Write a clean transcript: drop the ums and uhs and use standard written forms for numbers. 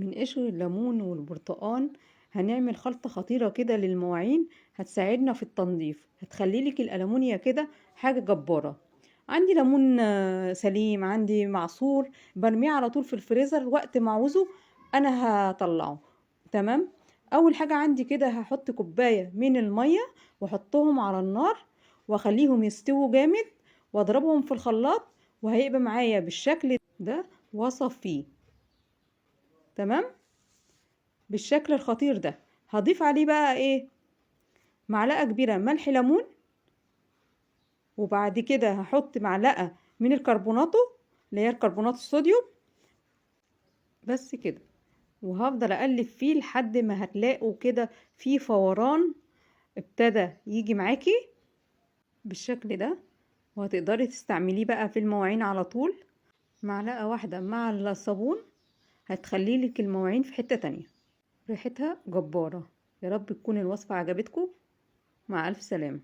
من قشر الليمون والبرتقان هنعمل خلطة خطيرة كده للمواعين، هتساعدنا في التنظيف، هتخلي لك الألمونيا كده حاجة جبارة. عندي ليمون سليم، عندي معصور، برميه على طول في الفريزر، وقت ما اعوزه انا هطلعه. تمام. اول حاجة عندي كده هحط كوباية من المية واحطهم على النار واخليهم يستووا جامد، واضربهم في الخلاط، وهيبقى معايا بالشكل ده واصفيه. تمام، بالشكل الخطير ده. هضيف عليه بقى ايه؟ معلقة كبيرة ملح ليمون، وبعد كده هحط معلقة من الكربوناتو اللي هي الكربونات الصوديوم، بس كده. وهفضل اقلب فيه لحد ما هتلاقوا كده فيه فوران ابتدى يجي معاكي بالشكل ده، وهتقدري تستعمليه بقى في المواعين على طول. معلقة واحدة مع الصابون هتخلي لك المواعين في حتة تانية، ريحتها جبارة. يا رب تكون الوصفة عجبتكم. مع ألف سلامة.